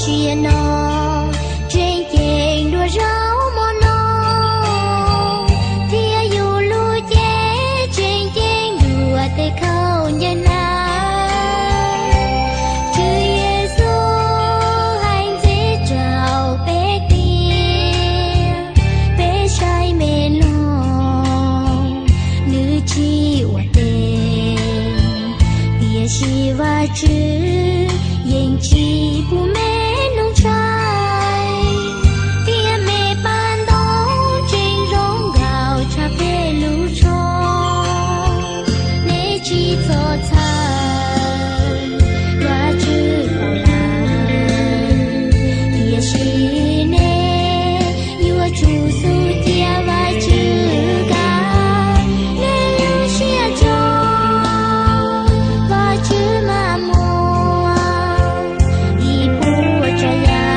Tsiaj no tseem ceeb dua zaub mov no, thiab yus lub cev tseem ceeb dua tej khaub ncaws hnav. Tswv Yexus hais ntxiv rau peb tias, peb saib me loog, nws tsis ua teb, tiam sis Vajtswv yeej tsis pub me noog tshaib, thiab me paj ntaub tseem zoo nkauj tshaj peb lub tsho. Nej tsis txhob txhawj, Vajtswv paub lawm, tiam sis nej yuav tsum xub cia Vajtswv kawg, nej lub siab tso, Vajtswv maj muag ib puas tsav yam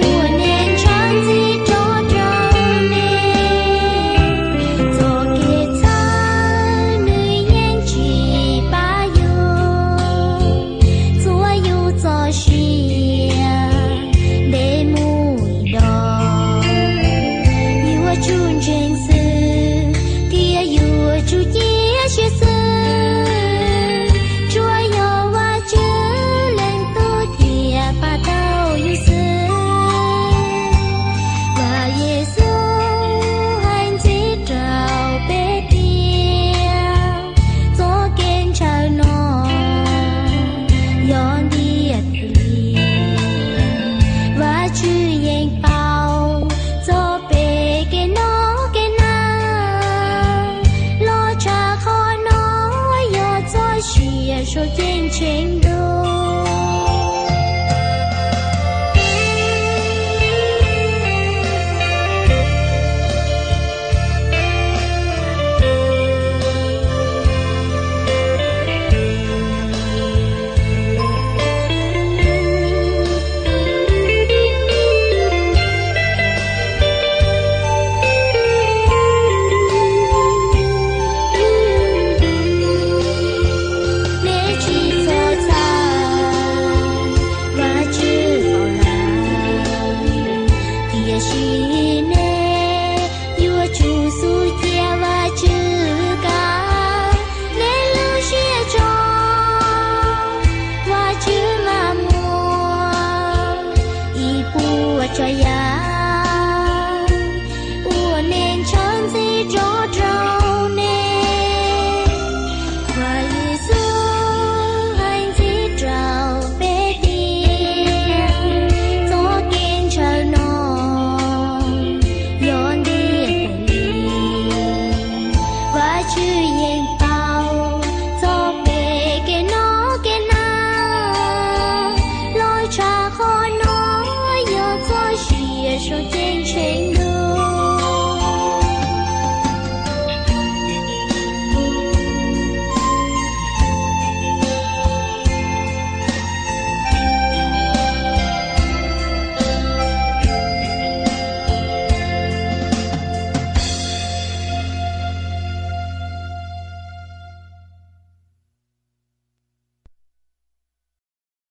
uas nej ntshaw ntxiv rov rau nej. Txoj kev txhawj nws yeej tsis pab yus, txhua yus txoj sia ntev mus ib do. Yuav tsum ntseeg xwb thiab yuav tsum cia siab xwb, tsuas yog Vajtswv leej tub thiaj pab tau yus xwb. Vaj Yexus hais ntxiv rau peb tias, txoj kev ntshaw no yog ntiag tiag li. Vajtswv yeej paub txog peb kev noj kev hnav, los tshaj qhov no yog txoj sia sau ceeb tsheej ntuj. Nej tsis txhob txhawj, Vajtswv paub lawm, tiam sis nej yuav tsum xub cia Vajtswv kawg, nej lub siab tso, Vajtswv maj muag ib puas tsav yam